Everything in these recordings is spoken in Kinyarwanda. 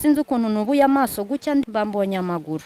Sinzi ukuntu nubuye amaso gutya bambonye amaguru.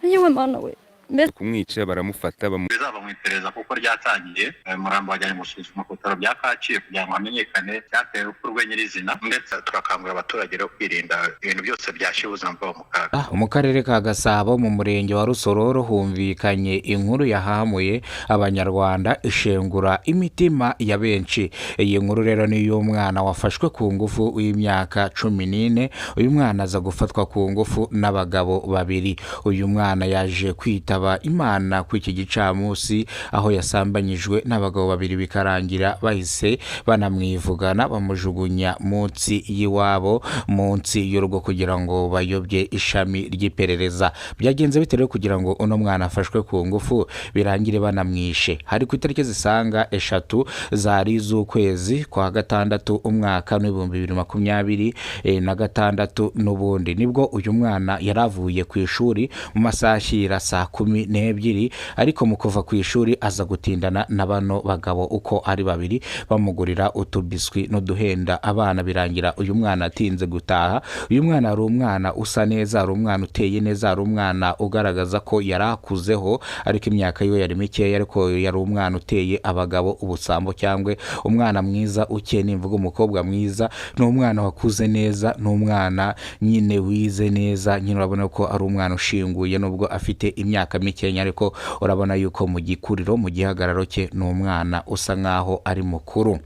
Yewe Mana we! Mbese kumwica baramufata. Bizava mu iperereza kuko ryatangiye. Umurambo wajyanywe gusuzumwa ku bitaro bya Kacyiru kugira ngo hamenyekane icyateye urupfu rwe nyirizina, ndetse turakangurira abaturage rero kwirinda ibintu byose byashyira ubuzima bwabo mu kaga. Mu karere ka Gasabo, mu murenge wa Rusororo, humvikanye inkuru yahamuye Abanyarwanda, ishengura imitima ya benshi. Iyi nkuru rero ni iy'umwana wafashwe ku ngufu w'imyaka 14. Uyu mwana aza gufatwa ku ngufu n'abagabo babiri. Uyu mwana yaje kwitaba Imana ku iki gicamunsi, aho yasambanyijwe n'abagabo babiri, bikarangira bahise banamwivugana, bamujugunya munsi y'iwabo, munsi y'urugo, kugira ngo bayobye ishami ry'iperereza. Byagenze bite rero kugira ngo uno mwana afashwe ku ngufu birangire banamwishe? Hari ku itariki zisaga 3 zari z'ukwezi kwa gatandatu, umwaka w'2026. N'ubundi nibwo uyu mwana yari avuye ku ishuri mu masaha ashyira saa 12, ariko mu kuva ku ishuri aza gutindana na bano bagabo uko ari babiri, bamugurira utubiswi n'uduhenda abana, birangira uyu mwana atinze gutaha. Uyu mwana ari umwana usa neza, ari umwana uteye neza, ari umwana ugaragaza ko yari akuzeho, ariko imyaka yiwe yari mikeya, ariko yari umwana uteye abagabo ubusambo, cyangwa umwana mwiza ukeye. Nimvuga umukobwa mwiza, ni umwana wakuze neza, ni umwana nyine wize neza nyine. Urabona ko ari umwana ushinguye, nubwo afite imyaka mikeya, ariko urabona yuko mu gikuriro, mu gihagararo cye, ni umwana usa nkaho ari mukuru.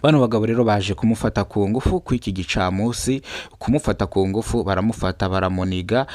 Bano bagabo rero baje kumufata ku ngufu ku iki gicamunsi. Kumufata ku ngufu, baramufata, baramuniga,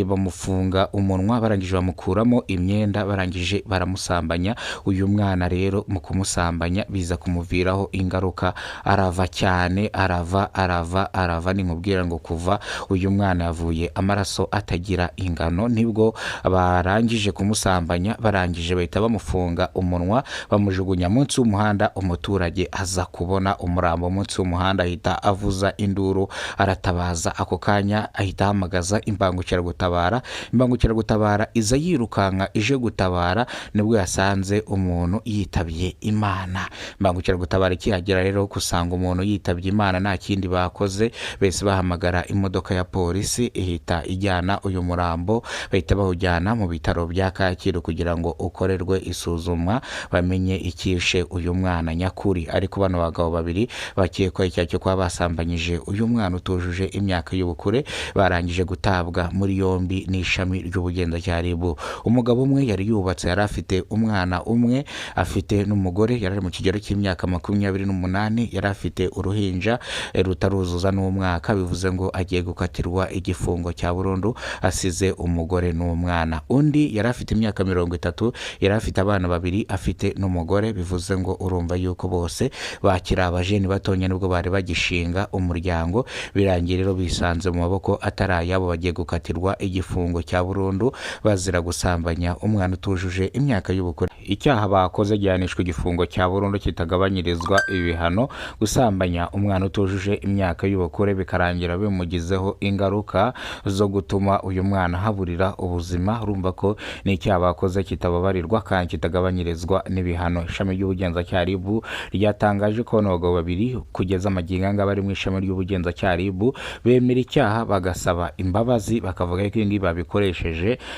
bamufunga umunwa, barangije bamukuramo imyenda, barangije baramusambanya. Uyu mwana rero mu kumusambanya biza kumuviraho ingaruka, arava cyane, arava, arava, arava. Ninkubwira ngo kuva, uyu mwana yavuye amaraso atagira ingano. Nibwo barangije kumusambanya, barangije bahita bamufunga umunwa, bamujugunya munsi w'umuhanda. Umuturage aza kubona umurambo munsi w'umuhanda, ahita avuza induru, aratabaza. Ako kanya ahita ahamagaza imbangukiragutabara. Imbangukiragutabara iza yirukanka ije gutabara, nibwo yasanze umuntu yitabye Imana. Imbangukiragutabara ikihagera rero, gusanga umuntu yitabye Imana, nta kindi bakoze, bese bahamagara imodoka ya polisi, ihita ijyana uyu murambo, bahita bawujyana mu bitaro bya Kacyiru kugira ngo ukorerwe isuzumwa, bamenye icyishe uyu mwana nyakuri. Ariko bano bagabo babiri bakekwaho icyaha cyo kuba basambanyije uyu mwana utujuje imyaka y'ubukure barangije gutabwa muri yombi n'ishami ry'ubugenzacyaha RIB. Umugabo umwe yari yubatse, yari afite umwana umwe, afite n'umugore, yari ari mu kigero cy'imyaka 28, yari afite uruhinja rutaruzuza n'umwaka. Bivuze ngo agiye gukatirwa igifungo cya burundu, asize umugore n'umwana. Undi yari afite imyaka 30, yari afite abana babiri, afite n'umugore. Bivuze ngo urumva yuko bose bakiri abajeni batonya, nibwo bari bagishinga umuryango. Birangiye rero bisanze mu maboko atari ayabo, bagiye gukatirwa igifungo cya burundu bazira gusambanya umwana utujuje imyaka y'ubukure. Icyaha bakoze gihanishwa igifungo cya burundu kitagabanyirizwa ibihano. Gusambanya umwana utujuje imyaka y'ubukure bikarangira bimugizeho ingaruka zo gutuma uyu mwana ahaburira ubuzima, urumva ko ni icyaha bakoze kitababarirwa kandi kitagabanyirizwa n'ibihano. Ishami ry'ubugenzacyaha RIB ryatangaje ko bano bagabo babiri kugeza amagingo aya bari mu ishami ry'ubugenzacyaha RIB, bemera icyaha, bagasaba imbabazi, bakavuga ko ibi ngibi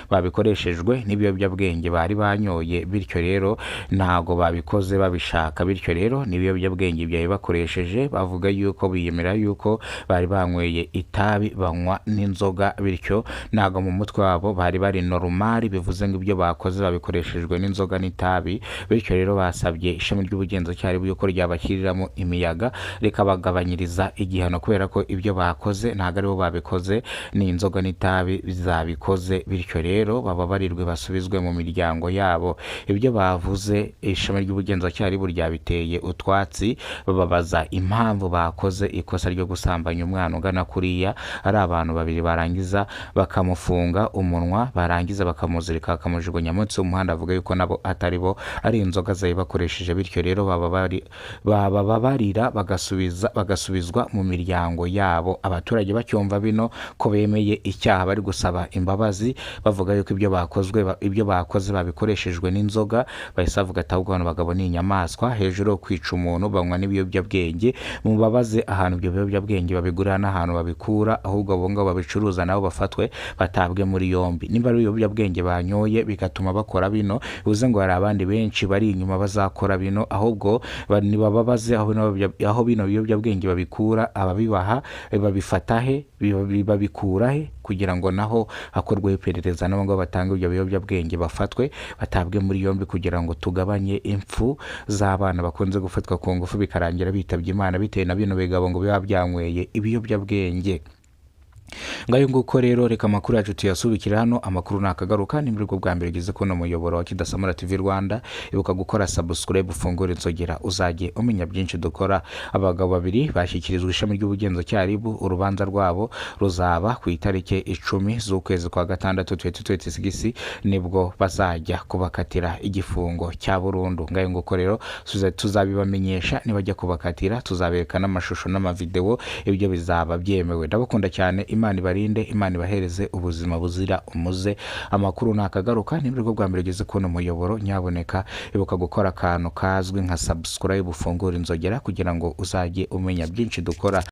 babikoreshejwe n'ibiyobyabwenge bari banyoye, bityo rero ntago babikoze babishaka, bityo rero n'ibiyobyabwenge byari bakoresheje. Bavuga yuko biyemera yuko bari banyweye itabi, banywa n'inzoga, bityo ntago mu mutwe wabo bari bari normal. Bivuze ngo ibyo bakoze babikoreshejwe n'inzoga n'itabi. Bityo rero basabye ishami ry'ubugenzacyaha RIB yuko ryabashyiriramo imiyaga, rikabagabanyiriza igihano, kubera ko ibyo bakoze ntabwo aribo babikoze, ni inzoga n'itabi zabikoze. Bityo rero bababarirwe, basubizwe mu miryango yabo. Ibyo bavuze, ishami ry'ubugenzacyaha RIB ryabiteye utwatsi, bababaza impamvu bakoze ikosa ryo gusambanya umwana ungana kuriya ari abantu babiri, barangiza bakamufunga umunwa, barangiza bakamuzirika, bakamujugunya munsi y'umuhanda. Avuga yuko nabo atari bo, ari inzoga zari bakoresheje, bityo rero baba bari Babababarira bagasubizwa mu miryango yabo. Abaturage bacyumva bino ko bemeye icyaha, bari gusaba imbabazi, bavuga yuko ibyo bakoze babikoreshejwe n'inzoga. Bahise bavuga ati ahubwo bano bagabo ni inyamaswa, hejuru yo kwica umuntu banywa n'ibiyobyabwenge, mubabaze ahantu ibyo biyobyabwenge babigurira n'ahantu babikura, ahubwo abo ngabo babicuruza nabo bafatwe batabwe muri yombi. Niba ari ibiyobyabwenge banyoye bigatuma bakora bino, bivuze ngo hari abandi benshi bari inyuma bazakora bino. Ahubwo nibababaze aho bino biyobyabwenge babikura, ababibaha babifata he, babikura he, kugira ngo naho hakorweho iperereza, nabo ngo batange ibyo biyobyabwenge bafatwe batabwe muri yombi, kugira ngo tugabanye impfu z'abana bakunze gufatwa ku ngufu bikarangira bitabye Imana bitewe na bino bigabo ngo biba byanyweye ibiyobyabwenge. Ngayo nguko rero, reka amakuru yacu tuyasubikire hano. Amakuru nakagaruka. Ni bwo bwa mbere ugeze kuno muyoboro wa Kidasamura TV Rwanda, ibuka gukora subscribe, ufungure inzogera, uzajye umenya byinshi dukora. Abagabo babiri bashyikirijwe ishami ry'ubugenzacyaha RIB, urubanza rwabo ruzaba ku itariki 10 z'ukwezi kwa gatandatu 2026, nibwo bazajya kubakatira igifungo cya burundu. Ngayo nguko rero, tuzabibamenyesha nibajya kubakatira, tuzabereka n'amashusho n'amavideo, ibyo bizaba byemewe. Ndabakunda cyane, Imana ibarinde, Imana ibahereze ubuzima buzira umuze. Amakuru nakagaruka. Ni bwo bwa mbere ugeze kubona umuyoboro, nyaboneka ibuka gukora akantu kazwi nka subscribe, ufungure inzogera kugira ngo uzajye umenya byinshi dukora.